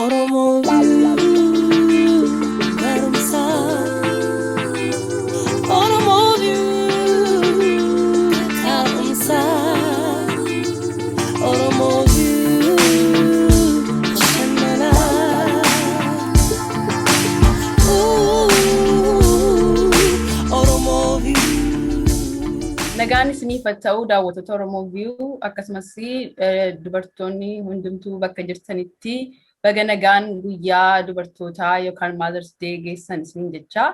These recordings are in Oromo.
Oromoo barumsa. Oromoo ka'umsa. Oromoo bashannana. Oromoo. Nagaan isiniif haa ta'u, daawwattoota Oromoo View, akkasumas dubartoonni hundumtuu bakka jirtanitti baga nagaan guyyaa dubartootaa yookaan Mother's Day geessan isiniin jecha.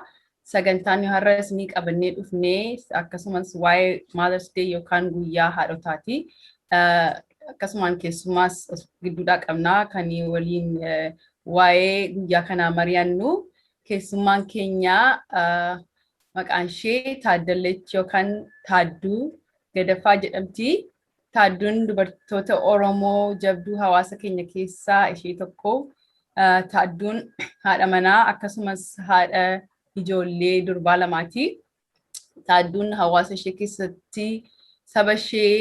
Sagantaan har'a isinii qabannee dhufnee akkasumas waa'ee Mother's Day yookaan guyyaa haadhotaati. Akkasumaan keessummaas gidduudhaa qabnaa kan waliin waa'ee guyyaa kanaa mari'annu. Keessummaan keenya maqaan ishee Taaddalech yookaan Taadduu Gadaffaa jedhamti. Taadduun dubartoota Oromoo jabduu hawaasa keenya keessaa ishee tokko. Taadduun haadha manaa akkasumas haadha ijoollee durbaa lamaati. Taadduun hawaasa ishee keessatti saba ishee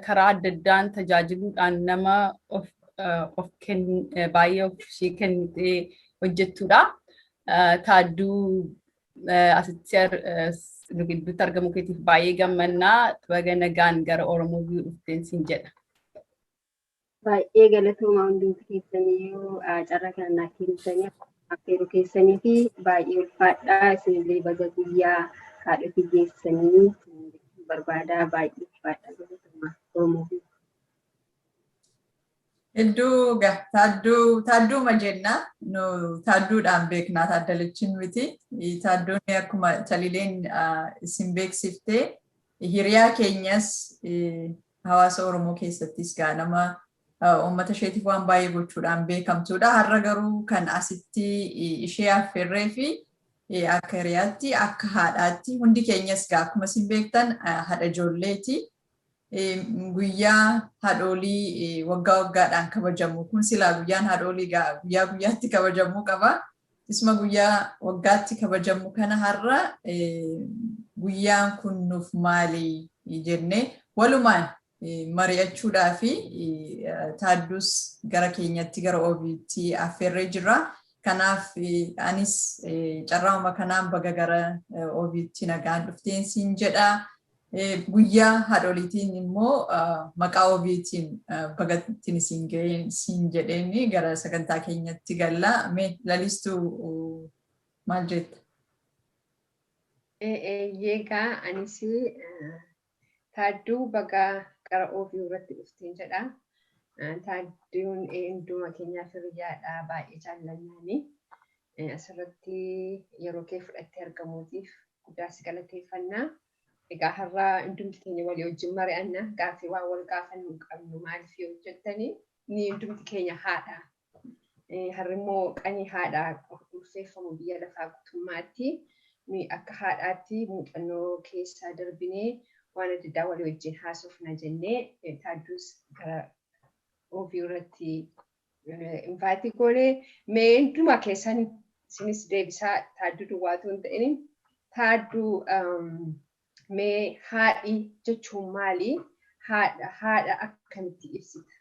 karaa adda addaan tajaajiluudhaan nama of baay'ee of ishee kennitee hojjettudha. Taadduu, asitti nu gidduutti argamuu keetiif baay'ee gammannaa. Baga nagaan gara Oromoo View dhufteen siin jedha. Baay'ee galatooma hundumti keessaniyyuu, carraa kana naa kennitanii affeeruu keessanii fi baay'ee ulfaadhaa. Isinillee baga guyyaa haadhotii geessanii barbaadaa. Baay'ee ulfaadhaa, galatooma Oromoo. Hedduu taadduu taadduuma jenna. Nu taadduudhaan beeknaa, taaddalachiin miti. Taadduun akkuma Talileen isin beeksiftee hiriyaa keenyas, hawaasa Oromoo keessattis gaa nama uummata isheetiif waan baay'ee gochuudhaan beekamtuudha. Har'a garuu kan asitti ishee affeerree fi akka hiriyaatti, akka haadhaatti, hundi keenyas gaa akkuma isin beektan haadha ijoolleeti. Guyyaa haadholii waggaa waggaadhaan kabajamu kun, silaa guyyaan haadholii guyyaa guyyaatti kabajamuu qaba. Isuma guyyaa waggaatti kabajamu kana har'a guyyaan kun nuuf maali jennee walumaan mari'achuudhaa fi Taaddus gara keenyatti, gara OB'tti affeerree jirra. Kanaaf anis carraa'uma kanaan baga gara OB'tti nagaan dhufteen siin jedha. Guyyaa haadholiitiin immoo maqaa OB'tiin bagattiin isin ga'een siin jedheen gara sagantaa keenyatti galla. Mee Lalistuu, maal jetta? Eegaa anis Taadduu baga gara OB irratti dhufteen jedha. Taadduun hunduma keenyaaf hiriyaadha, baay'ee jaallannaani. Asirratti yeroo kee fudhattee argamuutiif guddaa si galateeffannaa. Egaa har'a hundumti keenya walii wajjin mari'anna. Gaaffii waan wal gaafannu hin qabnu. Maaliif yoo jettanii, ni hundumti keenya haadha. Har'i immoo qanii haadhaa ulfeeffamu biyya lafaa guutummaatti. Nuyi akka haadhaatti muuxannoo keessaa darbinee waan adda addaa walii wajjin haasofna jennee Taadduus gara OB irratti invite goonee. Mee hundumaa keessan isinis deebisaa, Taadduu duwwaatu hin ta'in. Taadduu, mee haadhi jechuun maali? Haadha akkamitti ibsita?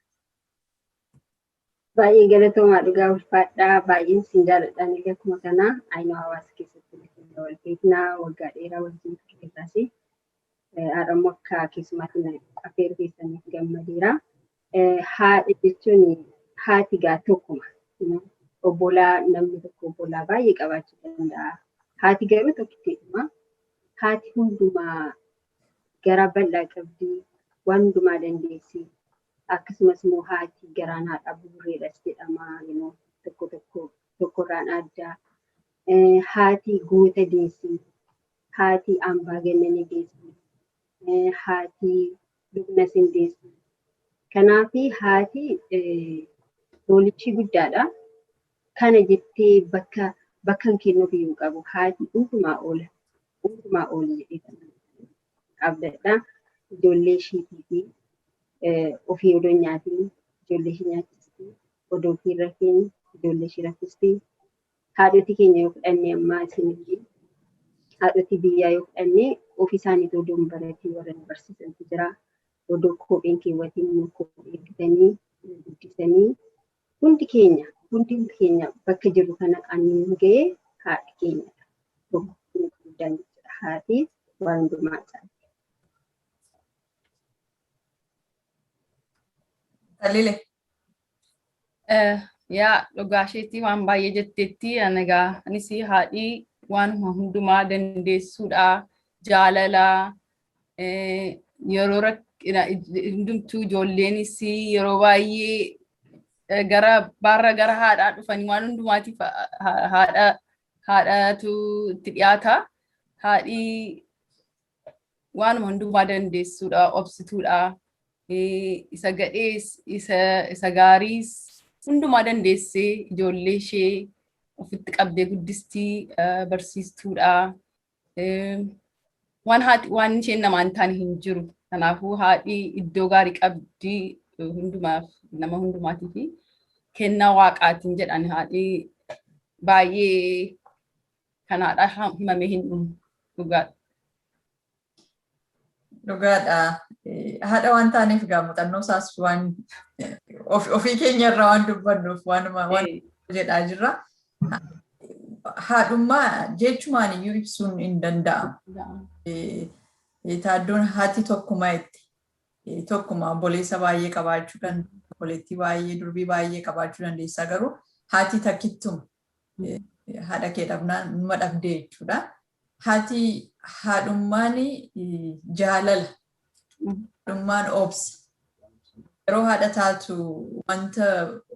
Baay'ee galatoomaa, dhugaa ulfaadhaa. Baay'een sin jaalladhaan illee akkuma kana aynoo hawaasa keessatti wal beeknaa, waggaa dheeraa wajjin turre. Har'a immoo akka keessummaatti affeeruu keessaniif gammadeera. Haadha jechuun haati gaa tokkuma. Obbolaa, namni tokko obbolaa baay'ee qabaachuu danda'a. Haati garuu tokkittiidhuma. Haati hundumaa garaa bal'aa qabdi. Waan hundumaa dandeessi. Akkasumas immoo haati garaan haadhaa buburreedhas jedhama. Tokko tokko tokkorraan adda. Haati goota deessi. Haati hambaa gannanii deessi. Haati lubnas hin deessi. Kanaaf haati roolichi guddaadha. Kana jettee bakka bakka hin kennuuf hin qabu. Haati hundumaa oola. Hundumaa oola jedhee kan abdadha. Ijoollee ishiitii fi ofii odoo hin nyaatiin ijoollee ishii nyaachisti. Odoo ofii hin rafiin ijoollee ishii raffisti. Haadhotii keenya yoo fudhanne, ammaa isinillee haadhotii biyyaa yoo fudhanne, ofii isaaniitu odoo hin baratiin warra nu barsiisantu jira. Odoo kopheen keewwatiin kophee bitanii guddisanii hundi keenya bakka jirru kana kan nu ga'e haadha keenyadha. Tokko guddaan jechuudha. Haati waan hundumaa caalti. Talile. Yaa, dhugaa isheetti waan baay'ee jetteetti. Egaa anis haadhi waanuma hundumaa dandeessuudha, jaalala yeroo rakkina hundumtuu ijoolleenis yeroo baay'ee gara baarra gara haadhaa dhufanii waan hundumaatiif haadha haadhatu itti dhiyaata. Haadhi waanuma hundumaa dandeessuudha, obsituudha, isa gadhees isa gaariis hundumaa dandeessee ijoollee ishee ofitti qabdee guddistii, barsiistuudha. Waan haati waan isheen namaan hin taane hin jiru. Kanaafuu haadhi iddoo gaarii qabdi hundumaaf, nama hundumaatiif kennaa waaqaatiin jedhan. Haadhi baay'ee kan haadha himamee hin dhumu, dhugaadha. Dhugaadha. Haadha waan taaneef egaa muuxannoo isaas waan ofii keenya irraa waan dubbannuuf waanuma waan jedhaa jirra. Haadhummaa jechumaan iyyuu ibsuun hin danda'amu. Taaddoon haati tokkuma itti. Tokkuma obboleessa baay'ee qabaachuu kan obboleettii baay'ee, durbii baay'ee qabaachuu dandeessa, garuu haati takkittuma haadha kee dhabnaan numa dhabdee jechuudha. Haati haadhummaan jaalala. Haadhummaan obsa. Yeroo haadha taatu wanta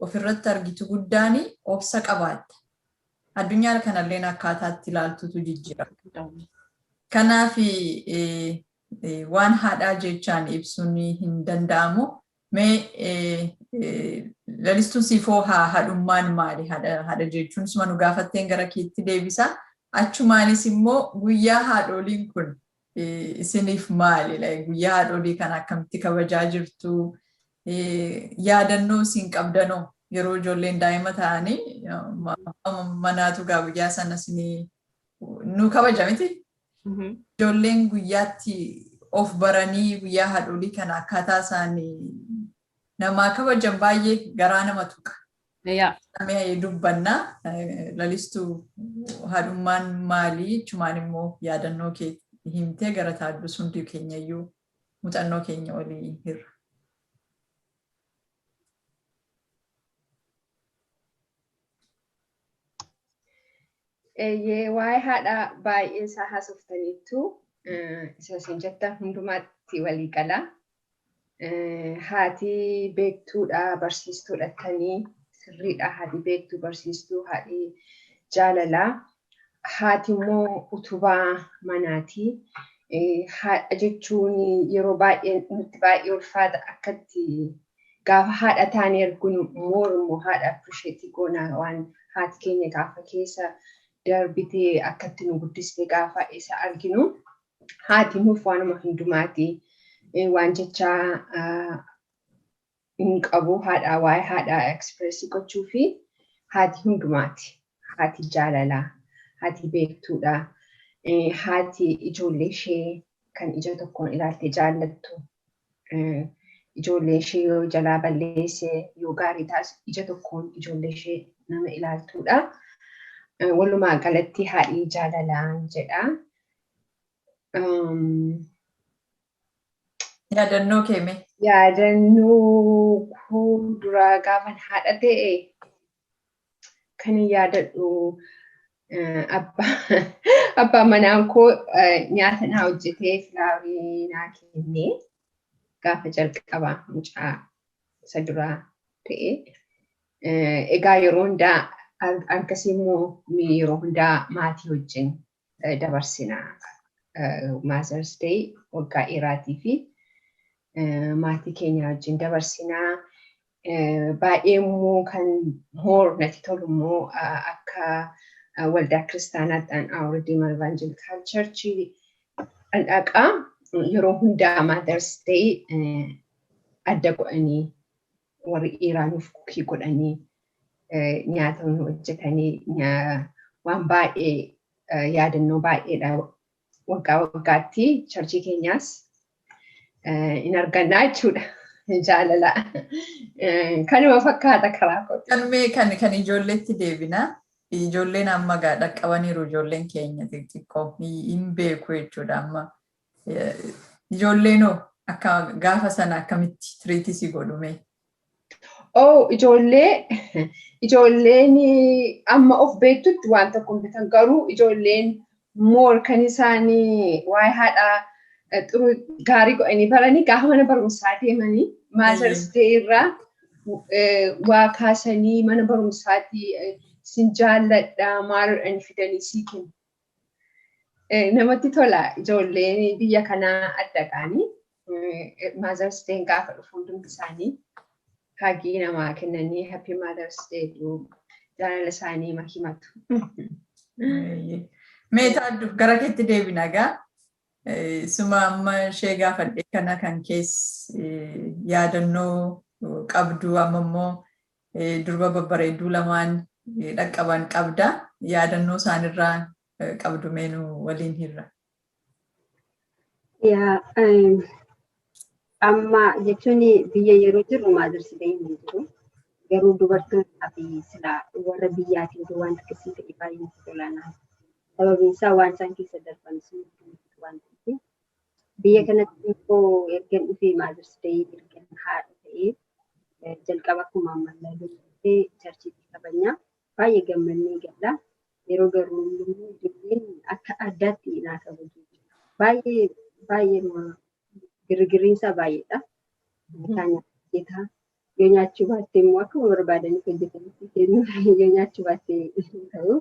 ofirratti argitu guddaan obsa qabaatta. Addunyaa kanalleen akkaataatti ilaaltutu jijjiira. Kanaaf waan haadhaa jechaan ibsuun hin danda'amu. Mee Lalistuun, siifoo haadhummaan maali? Haadha jechuun suma nu gaafatteen gara keetti deebisa. Achumaanis immoo guyyaa haadholiin kun isiniif maali? Guyyaa haadholii kana akkamitti kabajaa jirtu? Yaadannoo isin qabdanoo yeroo ijoolleen daa'ima ta'anii manaatu gaa guyyaa sana isinii nu kabaja miti? Ijoolleen guyyaatti of baranii guyyaa haadholii kana akkaataa isaanii namaa kabajan baay'ee garaa nama tuqa. Mee dubbannaa, Lalistuu, haadhummaan maali? Achumaan immoo yaadannoo kee himtee gara Taaddus, hundi keenyayyuu muuxannoo keenya olii hirra. Eeyyee, waa'ee haadhaa baay'ee isaa haasoftaniittu, isa isin jettan hundumaatti walii gala. Haati beektuudha, barsiistuudha jettanii, sirriidha. Haati beektuu, barsiistuu, haadhi jaalalaa. Haati immoo utubaa manaati. Haadha jechuun yeroo baay'ee nutti baay'ee ulfaata. Akkatti gaafa haadha taanee argunu immoo haadha appreciate goona. Waan haati keenya gaafa keessa darbitee akkatti nu guddiste gaafa isa arginu, haati nuuf waanuma hundumaati. Waan jechaa hin qabu haadha waa'ee haadhaa express gochuu fi haati hundumaati. Haati jaalalaa, haati beektuudha, haati ijoollee ishee kan ija tokkoon ilaaltee jaallattu. Ijoollee ishee yoo jalaa balleesse, yoo gaarii taasisu, ija tokkoon ijoollee ishee nama ilaaltuudha. Walumaa galatti haadhi jaalalaa jedha. Yaadannoo keeme. Yaadannoo koo duraa gaafan haadha ta'e kan yaadadhu, abbaa manaan koo nyaata naa hojjetee flower naa kennee gaafa jalqabaa mucaa isa duraa ta'e. Egaa yeroo hundaa akkasii immoo yeroo hundaa maatii wajjin dabarsina. Mother's Day waggaa dheeraatii fi maatii keenya wajjin dabarsinaa. Baay'ee immoo kan more natti tolu immoo akka waldaa kiristaanaatti Our Redeemer Evangelical Church dhaqaa. Yeroo hundaa Mother's Day adda godhanii warri dhiiraa nuuf cookie godhanii, nyaata nu hojjetanii, waan baay'ee yaadannoo baay'eedha waggaa waggaatti church keenyaas. In argannaa jechuudha. Jaalala. Kanuma fakkaata karaa kooti. Kan mee kan ijoolleetti deebina. Ijoolleen amma dhaqqabaniiru, ijoolleen keenya xixiqqoo hin beeku jechuudha amma. Ijoolleenoo akka gaafa sana akkamitti treat si godhume? Oh, ijoolleen amma of beektutti waan tokko hin bitan, garuu ijoolleen more kan isaanii waa'ee haadhaa xuruu gaarii godhanii baranii gaafa mana barumsaa deemanii Mother's Day irraa waa kaasanii mana barumsaatti sin jaalladha maal fidanii sii kennu. Namatti tola, ijoolleen biyya kanaa adda qaanii Mother's Day gaafa dhufu hundumti isaanii hug namaa kennanii "Happy Mother's Day" jaalala isaanii himatu. Mee Taaddu, gara keetti deebina egaa. Suma amma ishee gaafadhe kana kan keessa yaadannoo qabdu, amma immoo durba babbareedduu lamaan dhaqqaban qabda. Yaadannoo isaanirraa qabdu meenuu waliin hirra. Yaa, amma jechuun biyya yeroo jirru Mother's Day hin jiru. Garuu dubartootaa fi silaa warra biyyaatiin waan akkasii ta'e baay'ee natti tola. Sababiin isaa waan isaan keessa darban sun waan ta'eef. Biyya kanatti immoo ergan dhufee Mother's Day ergan haadha ta'ee jalqaba akkuma ammallee dhufee churchiitti kabajnaa. Baay'ee gammannee galla. Yeroo garuu immoo ijoolleen akka addaatti naa kabaju. Baay'ee baay'ee girgirriin isaa baay'eedha. Mataa nyaata yoo nyaachuu baatte immoo akkuma barbaadanitti hojjetanitti kennu, yoo nyaachuu baatte ta'u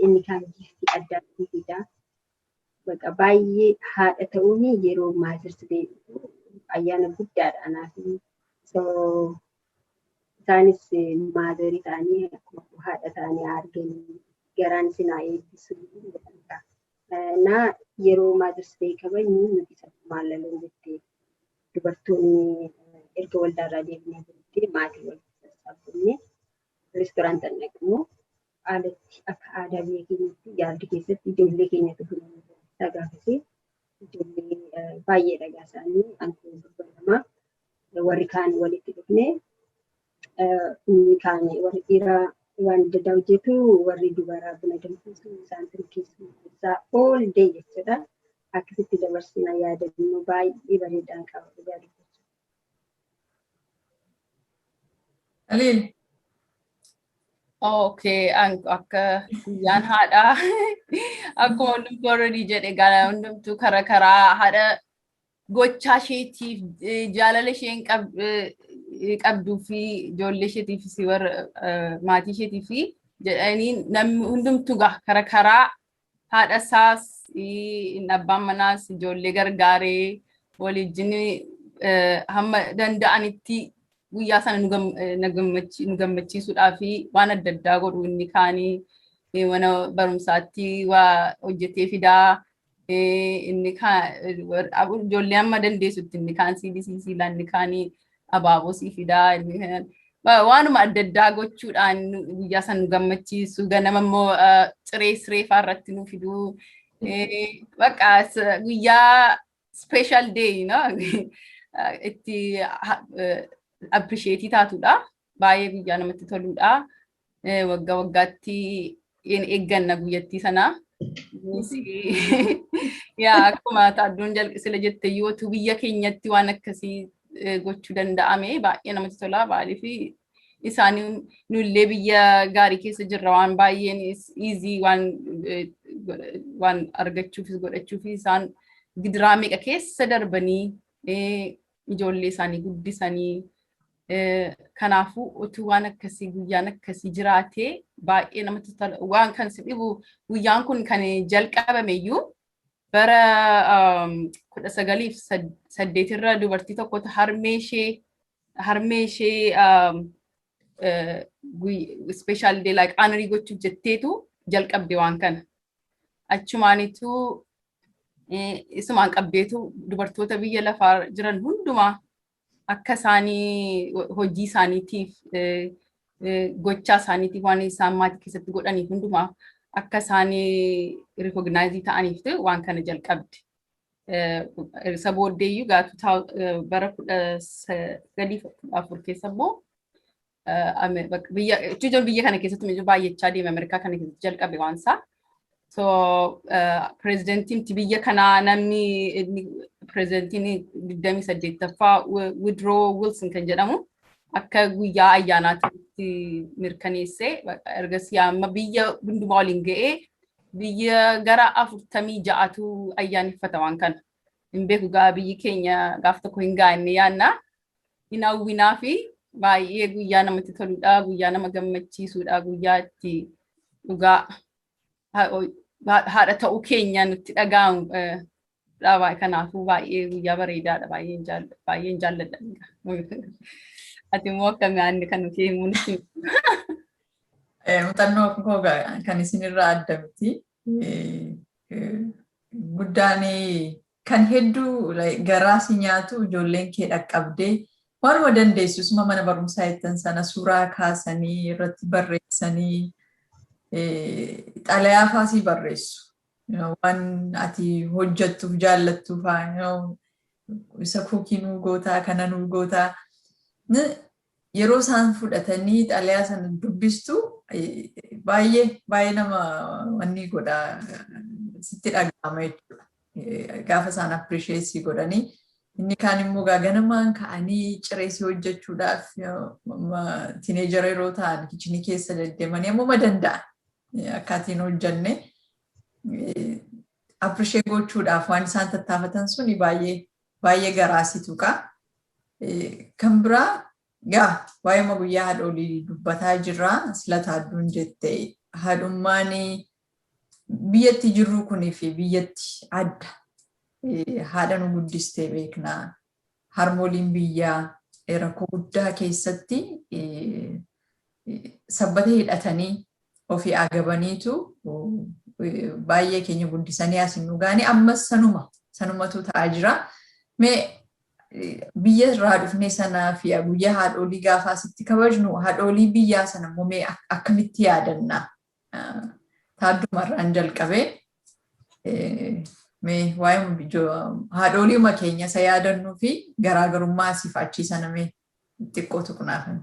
inni kaan gift addaa fida. Bakka baay'ee haadha ta'uun yeroo Mother's Day ayyaana guddaadha anaaf. So isaanis mother ta'anii akkuma haadha ta'anii arganii garaan isin haa eebbisu. Na yeroo Mother's Day kabajnu nuti maallaloon jettee dubartoonni erga waldaarraa deebinee booddee maatii walitti sassaabannee restaurant dhaqnu. Alatti akka aadaa biyya keenyatti yard keessatti ijoollee keenyatu buna gaafasee, ijoollee baay'ee dhagaa isaanii ankoo durba lamaa warri kaan walitti dhufnee, inni kaan warri dhiiraa waan adda addaa hojjetu, warri dubaraa buna danfisu, isaan keessummeessaa all day jechuudha. Akkasitti dabarsina. Yaadannoo baay'ee bareedaan qaba dhugaa dubbachuu. Aliil. Okay, akka guyyaan haadhaa akkuma hundumtuu already jedhe gara hundumtuu karaa karaa haadha gochaa isheetiif jaalala isheen qabduu fi ijoollee isheetiif warra maatii isheetiif jedhanii namni hundumtuu karaa karaa haadha isaas, abbaan manaas ijoollee gargaaree waliijjin hamma danda'anitti guyyaa sana nu gammachiisuudhaa fi waan adda addaa godhu. Inni kaanii mana barumsaatti waa hojjetee fidaa, inni ijoollee amma dandeessutti, inni kaan CDC siilaa, inni kaanii abaaboo sii fidaa, waanuma adda addaa gochuudhaan guyyaa sana nu gammachiisu. Ganama immoo ciree siree fa'aa irratti nu fiduu. Bakka guyyaa special day no itti appreciate taatudha. Baay'ee guyyaa namatti toludha. Waggaa waggaatti eegganna guyyattii sana. Yaa, akkuma Taadduun sila jette yoo biyya keenyatti waan akkasii gochuu danda'ame baay'ee namatti tola. Maaliif isaanii nullee biyya gaarii keessa jirra, waan baay'een easy waan argachuufis godhachuufis, isaan gidiraa meeqa keessa darbanii ijoollee isaanii guddisanii. Kanaafuu utuu waan akkasii guyyaan akkasii jiraatee baay'ee namatti tola. Waan kan si dhibu guyyaan kun kan jalqabame iyyuu bara 1908 irra dubartii tokkotu harmee ishee special day like honor gochuuf jetteetu jalqabde waan kana. Achumaanitu isumaan qabdeetu dubartoota biyya lafaa jiran hundumaa akka isaanii hojii isaaniitiif, gochaa isaaniitiif, waan isaan maatii keessatti godhaniif hundumaa akka isaanii recognize ta'aniif waan kana jalqabde. Isa booddeeyyuu gaatu bara 1914 keessa immoo biyya biyya kana keessatti baay'achaa deeme, Ameerikaa kana keessatti jalqabe waan isaa. So pirezidentiin biyya kanaa, namni pirezidentiin 28ffaa Woodrow Wilson kan jedhamu, akka guyyaa ayyaanaatti mirkaneessee, ergasii amma biyya hundumaa waliin ga'ee biyya gara 46tu ayyaaneffata waan kana. Hin beeku gaa, biyyi keenya gaaf tokko hin gaanne yaanna. Hin hawwinaa fi baay'ee guyyaa namatti toludha, guyyaa nama gammachiisudha, guyyaa itti dhugaa haadha ta'uu keenya nutti dhaga'amu. Kanaafuu baay'ee guyyaa bareedaadha, baay'een jaalladha. Ati immoo akkamii aanni kan nuti himuu nutti? Muuxannoo koo kan isinirraa adda miti. Guddaan kan hedduu garaa si nyaatu, ijoolleen kee dhaqqabdee waanuma dandeessu isuma mana barumsaa jettan sana suuraa kaasanii irratti barreessanii, xalayaa faasii barreessu. Waan ati hojjettuuf jaallattuuf isa cookie nuu gootaa, kana nuu gootaa. Yeroo isaan fudhatanii xalayaa sana dubbistu baay'ee baay'ee nama wanni godha, sitti dhaga'ama jechuudha. Gaafa isaan appreciate godhanii, inni kaan immoo ganamaan ka'anii cireesii hojjechuudhaaf, teenager yeroo ta'an kitchen keessa deddeemanii ammuma danda'an akkaatiin hojjenne appreciate gochuudhaaf waan isaan tattaafatan suni baay'ee baay'ee garaasi tuqa. Kan biraa gaa waa'ee guyyaa haadholii dubbataa jirra. Sila Taadduun jette, haadhummaan biyyatti jirru kunii fi biyyatti adda. Haadha nu guddistee beeknaa. Harmooliin biyyaa rakkoo guddaa keessatti sabbata hidhatanii ofii agabaniitu baay'ee keenya guddisanii as nu gaanii, ammas sanuma sanumatu ta'aa jira. Mee biyya irraa dhufne sanaa fi guyyaa haadholii gaafa asitti kabajnu, haadholii biyyaa sana immoo mee akkamitti yaadannaa? Taaddumarraan jalqabee, mee waa'ee haadholiima keenya isa yaadannuu fi garaagarummaa asiif achii sana mee xiqqoo tuqnaafan.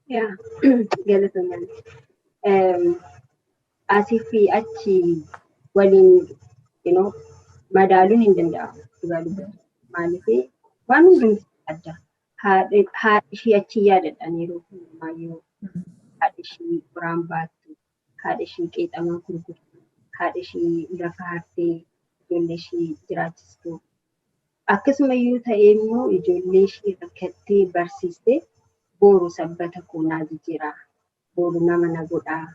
Yaa, galatoomaa. Asii fi achi waliin madaaluun hin danda'amu dhugaa dubbatu. Maaliif, waan hundumti adda. Haadha ishii achi yaadadhaan yeroo hundumaa, haadha ishii qoraan baattu, haadha ishii qeexamaa gurgurtu, haadha ishii lafa hartee ijoollee ishii jiraachistu. Akkasumayyuu ta'ee immoo ijoollee ishii rakkattee barsiistee, boru sabbata koo naa jijjiiraa, boru nama na godhaa,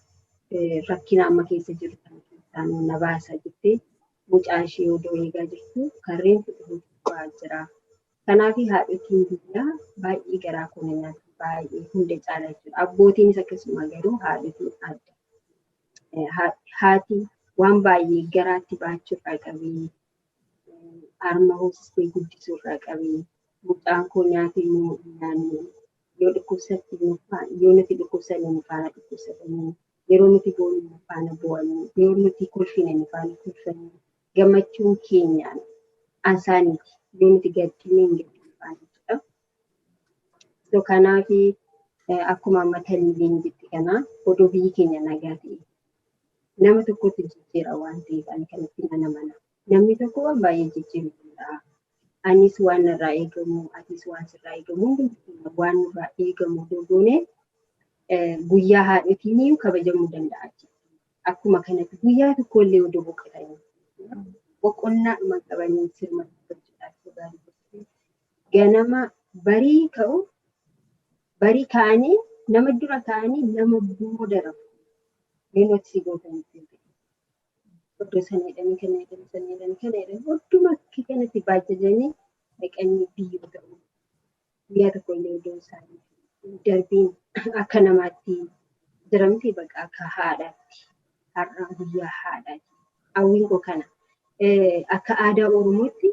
rakkina amma keessa jiru kana keessaa na baasa jettee mucaa ishee odoo eegaa jirtu kan reefu dhufuutu ba'aa jira. Kanaaf haadhotiin biyyaa baay'ee garaa koo na nyaatu, baay'ee hunda caala jechuudha. Abbootiinis akkasuma, garuu haadhotiin adda. Haati waan baay'ee garaatti baachuurraa qabee, harma hoosistee guddisuurraa qabee, mucaan koo nyaata immoo nyaannu, yoo dhukkubsatti, yoo nuti dhukkubsanne nu faana dhukkubsatanii, yeroo nuti boonu nu faana bo'anii, yoo nuti kolfine nu faana kolfanii, gammachuun keenyaan ansaaniiti, yoo nuti gaddine hin gaddinu faana jechuudha. So kanaaf akkuma amma Taliileen jette kana, odoo biyyi keenya nagaa ta'e nama tokkotti jijjiira waan ta'eef, ani kanatti nan amana. Namni tokko waan baay'ee jijjiiruu danda'a. Anis waan narraa eegamu, atis waan sirraa eegamu, hundumti keenya waan nurraa eegamu odoo goone guyyaa haadhotiin kabajamuu danda'a. Akkuma kanatti guyyaa tokko illee odoo boqotanii, boqonnaadhuma qabanii sirna gochuudhaaf, ganama barii ka'u, barii ka'anii nama dura ka'anii nama booda rafu. Yoo si gootanitti iddoo sana jedhanii, kana jedhanii, sana jedhanii, kana jedhanii, odduma akka kanatti baajjajanii dhaqanii biyyoo ta'u. Guyyaa tokko illee iddoo isaanii darbiin akka namaatti jiramti, baqa akka haadhaatti. Har'a guyyaa haadhaati. Hawwiin koo kana. Akka aadaa Oromootti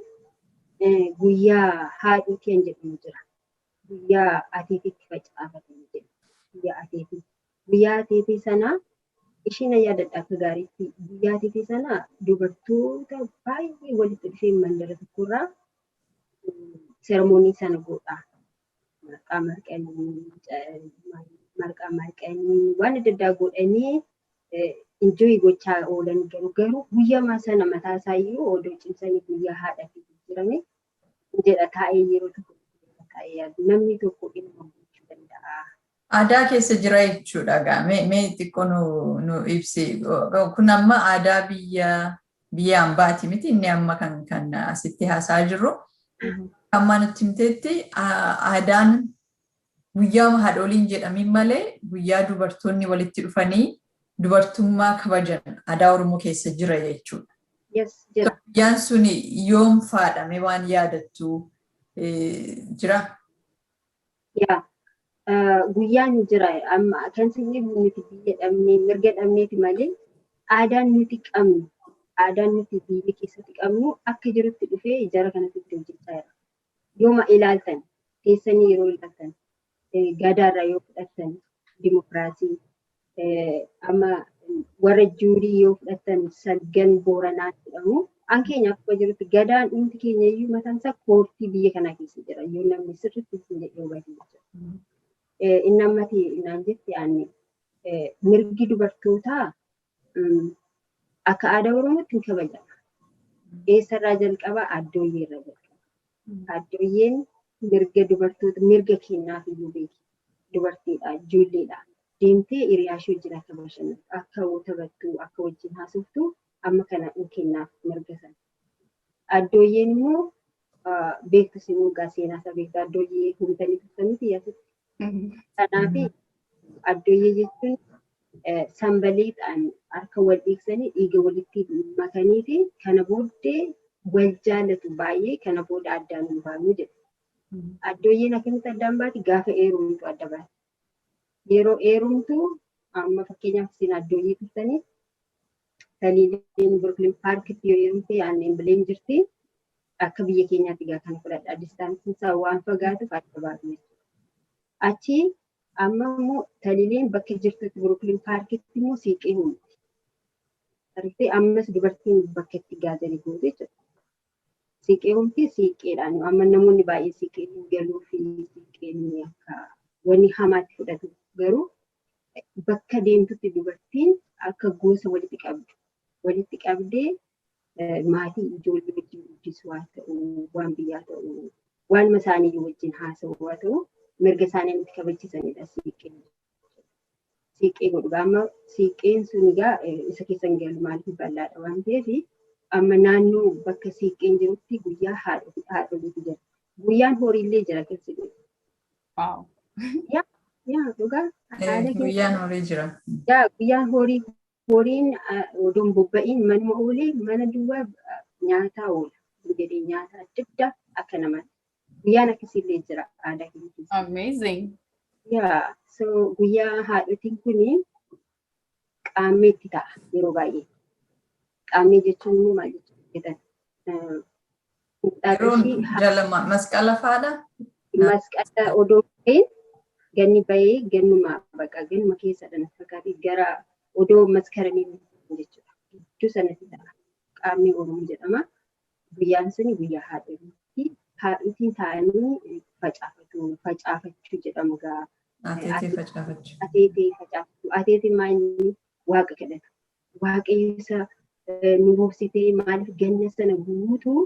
guyyaa haadhotii kan jedhamu jira. Guyyaa ateetitti facaafatanii jedhu. Guyyaa ateetii. Guyyaa ateetii sanaa Ishiin yaadadha akka gaariitti guyyaa ateetee sana dubartoota baay'ee walitti dhufee mandara tokkorraa ceremony sana godha. Marqaa marqanii, marqaa marqanii, waan adda addaa godhanii enjoy gochaa oolan. Garuu guyyaa sana mataa isaayyuu odoo cimsanii guyyaa haadha fi jijjiirame jedha taa'ee, yeroo tokko taa'ee yaadu namni tokko dhimma gochuu danda'a. Aadaa keessa jira jechuudha gaa. Mee xiqqoo nu ibsi. Kun amma aadaa biyya hambaati miti inni amma kan asitti haasa'aa jirru. Amma nutti himteetti aadaan guyyaa haadholiin jedhamin malee guyyaa dubartoonni walitti dhufanii dubartummaa kabajan aadaa Oromoo keessa jira jechuudha. Yes, jira. Guyyaan sun yoom faadhame waan yaadattu jira? Yaa, guyyaan jira. Amma kan isin nuti biyya dhabnee, mirga dhabneeti malee aadaan nuti qabnu, aadaan nuti biyya keessatti qabnu akka jirutti dhufee jara kanatti itti hojjechaa jira. Yooma ilaaltan, teessanii yeroo ilaaltan, gadaarraa yoo fudhattan, dimokiraasii, amma warra juurii yoo fudhattan, salgan Booranaa jedhamu. An keenya akkuma jirutti gadaan dhumti keenya iyyuu mataan isaa koortii biyya kanaa keessa jira. Yoo namni sirriitti isin jedhee hubate jechuudha. Inni ammati naan jette ani mirgi dubartootaa akka aadaa Oromootti hin kabajama. Eessarraa jalqaba? Addooyyee irraa jalqaba. Addooyyeen mirga dubartoota, mirga kennaaf iyyuu beeki. Dubartiidha, ijoolleedha. Deemtee hiriyaa ishee wajjin akka bashannantu, akka taphattu, akka wajjin haasoftu amma kana hin kennaaf mirga sana. Addooyyeen immoo beektus immoo gaa seenaa isaa beektu, addooyyee humtanii turtan miti asitti. Kanaaf addooyyee jechuun sanbaleedhaan harka wal dhiigsanii, dhiiga walitti makanii fi kana booddee wal jaalatu baay'ee, kana booda addaan hin baanu jedhu. Addooyyeen akkamitti addaan baati? Gaafa heerumtu adda baati. Yeroo heerumtu, amma fakkeenyaaf isin addooyyee turtanii, Taliileen Brooklyn Parkitti yoo heerumte, aannan bileen jirti. Akka biyya keenyaatti gaa kana fudhadha. Distanceiin isaa waan fagaatuuf adda baatu jechuudha. Achi amma immoo Taliileen bakka jirtutti Brooklyn Parkitti immoo siiqee uumti. Argitee, ammas dubartiin bakka itti gatherii gootu jechuudha. Siiqee uumti siiqeedhaan. Amma namoonni baay'ee siiqee hin galuu fi siiqeen akka wanni hamaatti fudhatu, garuu bakka deemtutti dubartiin akka gosa walitti qabdu. Walitti qabdee maatii ijoollee wajjin guddisuu haa ta'u, waan biyyaa ta'u, waanuma isaanii wajjin haasa'u haa ta'u, mirga isaanii itti kabachiisanidha siiqeen. Siiqee godhu. Amma siiqeen sun egaa isa keessa hin galu, maaliif bal'aadha waan ta'eef. Amma naannoo bakka siiqeen jirutti guyyaa haadholiitu jira. Guyyaan horiillee jira keessa jiru. Yaa, dhugaa. Guyyaan horii jira. Yaa, guyyaan horii, horiin odoon bobba'iin manuma oolee mana duwwaa nyaataa oola. Jedhee nyaata adda addaa akka namaatti. Guyyaan akkasiillee jira aadaa keenya keessa. Amazing. Yaa, so guyyaa haadhotiin kuni qaammeetti ta'a yeroo baay'ee. Qaammee jechuun immoo maal jechuudha? Yeroon jala masqala faadha. Masqala odoo ta'in ganni bahee, gannuma baqa, gannuma keessadha natti fakkaate, gara odoo maskaramii jechuudha. Gidduu sanatti ta'a. Qaammee Oromoo jedhama. Guyyaan suni guyyaa haadholiitti. Haadhotiin ta'anii facaafatu. Facaafachuu jedhamu gaa. Ateetee facaafachuu. Ateetee facaafachuu. Ateeteen maal? Waaqa kadhatu. Waaqayyo isa nu roobsitee, maaliif ganna sana guutuu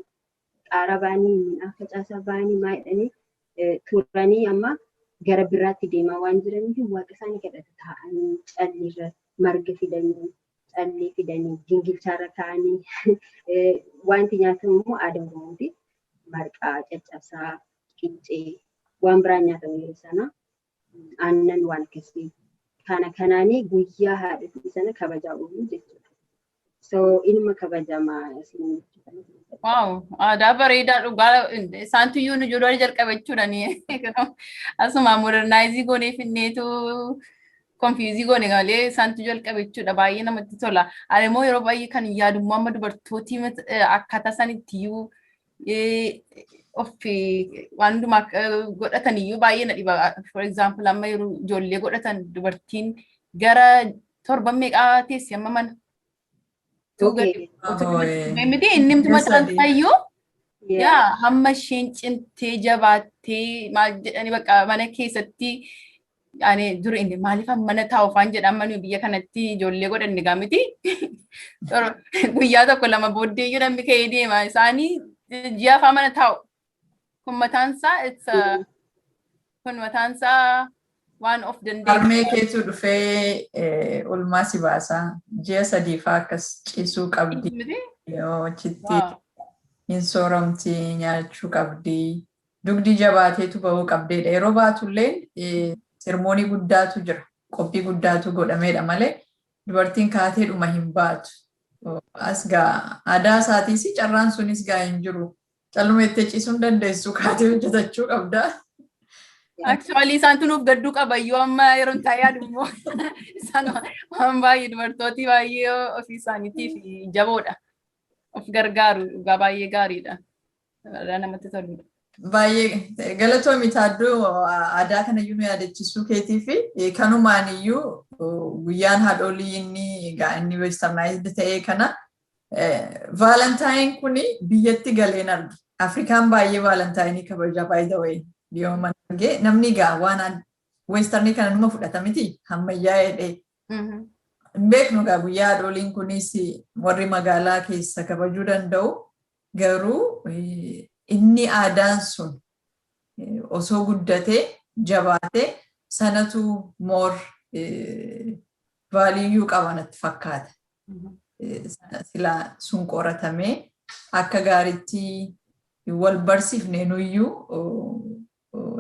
xaaraa ba'anii, midhaan facaasaa ba'anii, maal jedhanii turanii, amma gara biraatti deemaa waan jiraniif waaqa isaanii kadhatu taa'anii, calleerra marga fidanii, callee fidanii, gingilchaarra kaa'anii. Wanti nyaatamu immoo aadaa Oromooti. Marqaa, caccabsaa, qincee, waan biraan nyaatamu yeroo sana aannan, waan akkasii kana kanaanii guyyaa haadhotii sana kabajaa oolu jechuudha. So ilma kabajamaa isin jechuudha. Wow, aadaa bareedaa dhugaa. Isaantu iyyuu nu ijoollee jalqabe jechuudha. Asuma modernize goonee finneetu confuse goone malee isaantu jalqabe jechuudha. Baay'ee namatti tola. Ani immoo yeroo baay'ee kan yaadummaa amma dubartootii akkaataa isaan itti iyyuu of waan hundumaa godhatan iyyuu baay'ee na dhiba. For example, amma yeroo ijoollee godhatan dubartiin gara Torban meeqaa teessi amma mana. Miti inni mataan iyyuu yaa hamma isheen cimtee jabaattee maal jedhani, bakka mana keessatti ani dur inni maaliif mana taa'u faan jedhan, mana biyya kanatti ijoollee godhanne gaa miti. Guyyaa tokko lama booddee iyyuu namni ka'ee deema, isaanii ji'a afaa mana taa'u. Kun mataan isaa waan of danda'e. Harmee keetu dhufee olmaa si baasaa, ji'a 3 faa akkas ciisuu qabdi. Yoo achitti hin sooramti, nyaachuu qabdi. Dugdi jabaateetu bahuu qabdeedha. Yeroo baatullee ceremony guddaatu jira. Qophii guddaatu godhameedha malee dubartiin kaateedhuma hin baatu. As gaa aadaa isaatiis carraan sunis gaa hin jiru. Calluma itti ciisuu hin dandeessu, kaatee hojjetachuu qabda. Actually isaan tunuuf gadduu qaba iyyuu amma yeroo taa'ee yaadu immoo isaan waan baay'ee, dubartooti baay'ee ofii isaaniitiif jaboodha. Of gargaaru, dhugaa baay'ee gaariidha. Namatti toludha. Baay'ee galatoomi Taadduu, aadaa kanayyuu nu yaadachiisuu keetii fi kanumaan iyyuu guyyaan haadholii inni egaa inni westernized ta'ee kana, Valentine kuni biyyatti galeen arge. Afrikaan baay'ee Valentine kabaja, by the way. Dhiyoo mana arge namni egaa waan western kana numa fudhata miti ammayyaa jedhee. Hin beeknu egaa, guyyaa haadholiin kunis warri magaalaa keessa kabajuu danda'u, garuu inni aadaan sun osoo guddatee jabaatee sanatu more value qaba natti fakkaata. Silaa sun qoratamee akka gaariitti wal barsiifne nuyyuu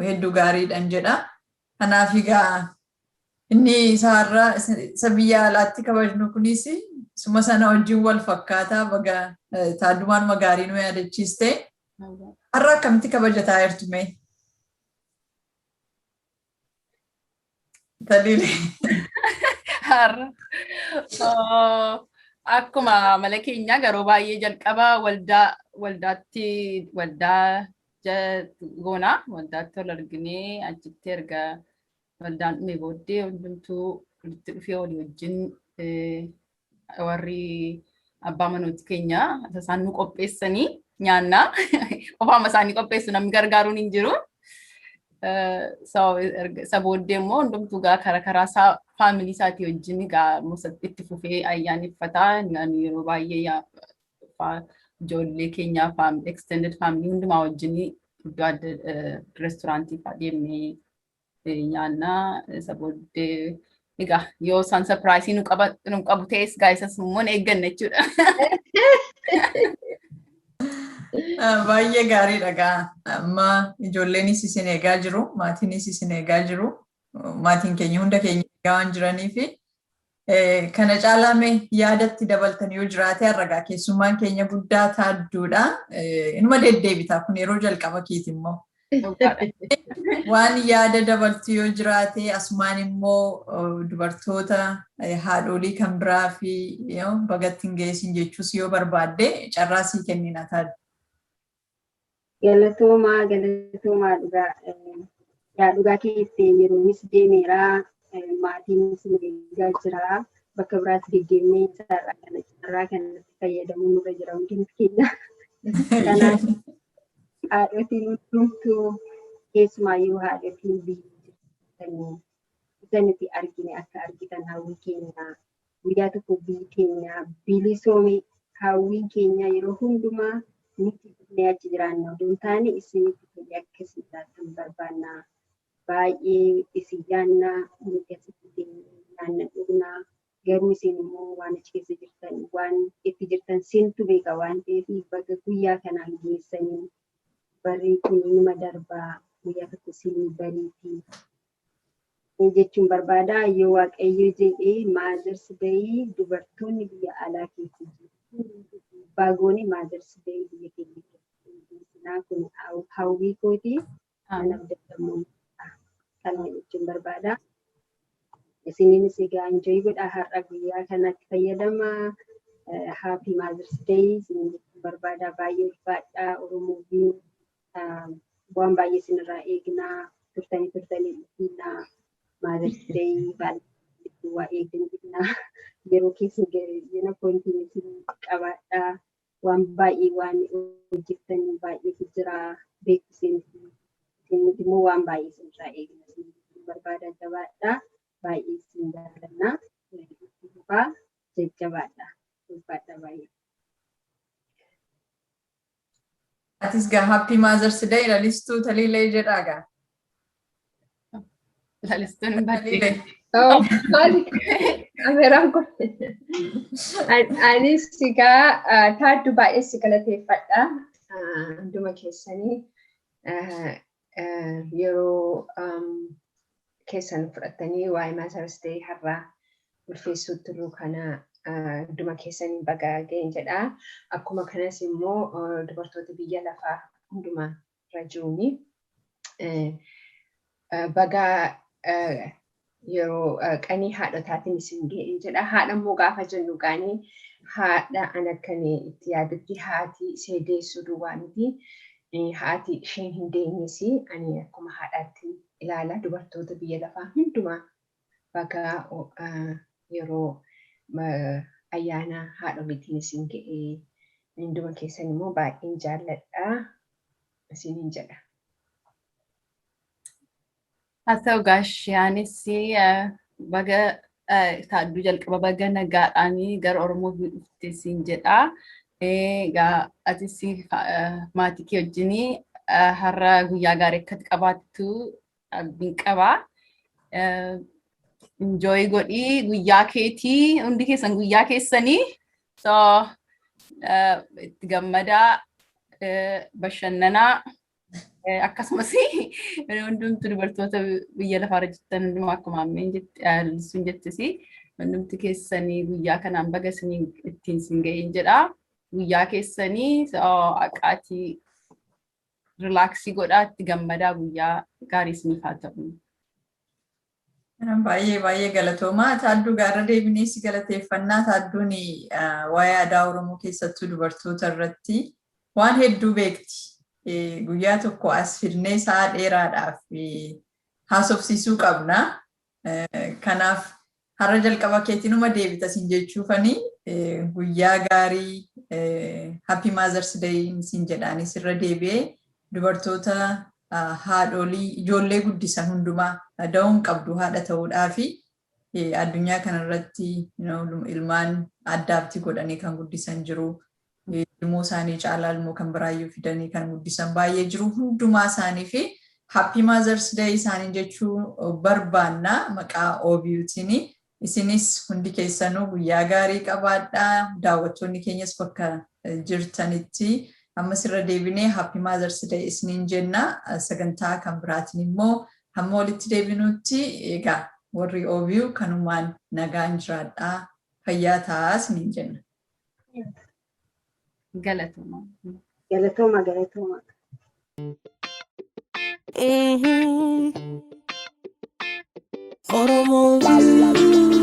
hedduu gaariidhaan jedha. Kanaaf egaa inni isaarraa isa biyya alaatti kabajnu kunis suma sana wajjin wal fakkaataa. Baga Taaddumaanuma gaarii nu yaadachiiste. Har'a akkamitti kabajataa jirtu mee? Taliilee. Har'a akkuma mala keenyaa garuu baay'ee jalqaba waldaa waldaatti waldaa goonaa, waldaatti wal arginee, achitti erga waldaan dhume booddee hundumtuu walitti dhufee walii wajjin warri abbaa manooti keenya isaan nu qopheessanii nyaannaa. Qofaama isaanii qopheessu, namni gargaaruun hin jiru. Isa booddee immoo hundumtuu gaa karaa karaa isaa family isaatii wajjin gaa itti fufee ayyaaneffataa. Yeroo baay'ee ijoollee keenyaa, extended family hundumaa wajjin iddoo adda restaurant fa'aa deemnee nyaannaa. Isa booddee egaa yoo isaan surprise nu qabu ta'es gaa isas immoo hin eegganna jechuudha. Baay'ee gaariidha gaa. Amma ijoolleenis isin eegaa jiru, maatiinis isin eegaa jiru. Maatiin keenya hunda keenya eegaa waan jiraniifi kana caalaa mee yaadatti dabaltan yoo jiraate, har'a keessummaan keenya guddaa Taadduudha. Inuma deddeebita, kun yeroo jalqaba keeti immoo. Waan yaada dabaltu yoo jiraate, asumaan immoo dubartoota haadholii kan biraa fi bagatti hin geessin jechuus yoo barbaadde carraa sii kennina, Taaddu. Galatoomaa, galatoomaa dhugaa. Yaa, dhugaa keessee yeroonis deemeeraa, maatiinis nu eegaa jira. Bakka biraatti deddeemnee carraa kanatti fayyadamuun nurra jira hundumti keenya. Kanaaf haadhotiin hundumtuu, keessumaayyuu haadhotiin biyya jirtanii, isa nuti argine akka argitan hawwii keenya, guyyaa tokko biyyi keenya bilisoome. Hawwiin keenya yeroo hundumaa nuti dhufnee achi jiraanna odoo hin taane isinitti tolee akka isin jiraattan barbaanna. Baay'ee isin yaanna, nuti asitti teenyee nyaanna, dhugnaa, garuu isin immoo waan achi keessa jirtan, waan itti jirtan sintu beeka waan ta'eef, baga guyyaa kanaan geessanii. Barri kun numa darbaa, guyyaa tokko isinii bariitii jechuun barbaada. Yoo Waaqayyo jedhee Mother's Day dubartoonni biyya alaa keessa jiru baagooni Mother's Day biyya keenya keessatti kun hawwii kooti. Kanaaf dadhabuu kanuma jechuun barbaada. Isiniinis egaa enjoy godhaa, har'a guyyaa kanatti fayyadama. Happy Mother's Day isiniin jechuun barbaada. Baay'ee ulfaadhaa. Oromoo View waan baay'ee isinirraa eegnaa, turtanii turtanii dhufiinaa. Mother's Day baay'ee Waa eeganii yeroo keessa yeroo pointiin isin qabaadhaa. Waan baay'ee waan hojjettan baay'eetu jira, beeksiseen isin immoo waan baay'ee isinirraa eegna isin barbaada. Jabaadhaa, baay'ee isin jaallanna, itti fufaa, jajjabaadha, ulfaadha baay'ee. Atis gaa Happy Mother's Day Lalistuu Taliilee jedhaa gaa. Lalistuun hin badde. Maali? Ameeraan kun. Anis egaa Taadduu baay'ee si galateeffadha. Hunduma keessanii yeroo keessan fudhattanii waa'ee Mother's Day har'aa ulfeessuu turuu kana hunduma keessanii baga ga'een jedha. Akkuma kanas immoo dubartoota biyya lafaa hunduma irra jiruuni baga yeroo qanii haadhotaatiin isin ga'een jedha. Haadha immoo gaafa jennu gaanii haadha an akkan itti yaadutti haati ishee deessuu duwwaa miti. Haati isheen hin deenyes ani akkuma haadhaatti ilaala. Dubartoota biyya lafaa hundumaa baga yeroo ayyaana haadholiitiin isin ga'ee, hunduma keessan immoo baay'een jaalladha isiniin jedha. Haa ta'u gaashiyaanis baga Taadduu jalqaba baga nagaadhaanii gara Oromoo dhufte siin jedha. Egaa atis maatii kee wajjin har'a guyyaa gaarii akka qabaattu abdiin qaba. Enjoy godhii guyyaa keetii, hundi keessan guyyaa keessanii. So itti gammadaa, bashannanaa, akkasumas hundumtu dubartoota biyya lafaarra jirtan hundumaa akkuma ammeen sun jettis hundumti keessanii guyyaa kanaan baga ittiin sin ga'een jedha. Guyyaa keessanii aqaatii relax godhaa, itti gammadaa, guyyaa gaarii isiniif haa ta'u. Baay'ee baay'ee galatoomaa. Taadduu gaarra deebinee si galateeffannaa. Taadduun waa'ee aadaa Oromoo keessattuu dubartoota irratti waan hedduu beekti. Guyyaa tokko as fidnee sa'a dheeraadhaaf haasofsiisuu qabna. Kanaaf har'a jalqaba keetinuma deebita sin jechuufani guyyaa gaarii, Happy Mother's Day sin jedhaanis irra deebi'ee dubartoota haadholii ijoollee guddisan hundumaa da'uun qabdu haadha ta'uudhaa fi addunyaa kanarratti ilmaan addaabti godhanii kan guddisan jiru. Ilmoo isaanii caalaa ilmoo kan biraayyuu fidanii kan guddisan baay'ee jiru. Hundumaa isaanii fi Happy Mother's Day isaanii jechuu barbaanna maqaa OBUtiin. Isinis hundi keessanuu guyyaa gaarii qabaadhaa. Daawwattoonni keenyas bakka jirtanitti ammas irra deebinee Happy Mother's Day isiniin jenna. Sagantaa kan biraatiin immoo hamma walitti deebinutti egaa warri OBU kanumaan nagaan jiraadhaa, fayyaa ta'aa isiniin jenna. Galatooma. Galatooma, galatooma. Oromo View.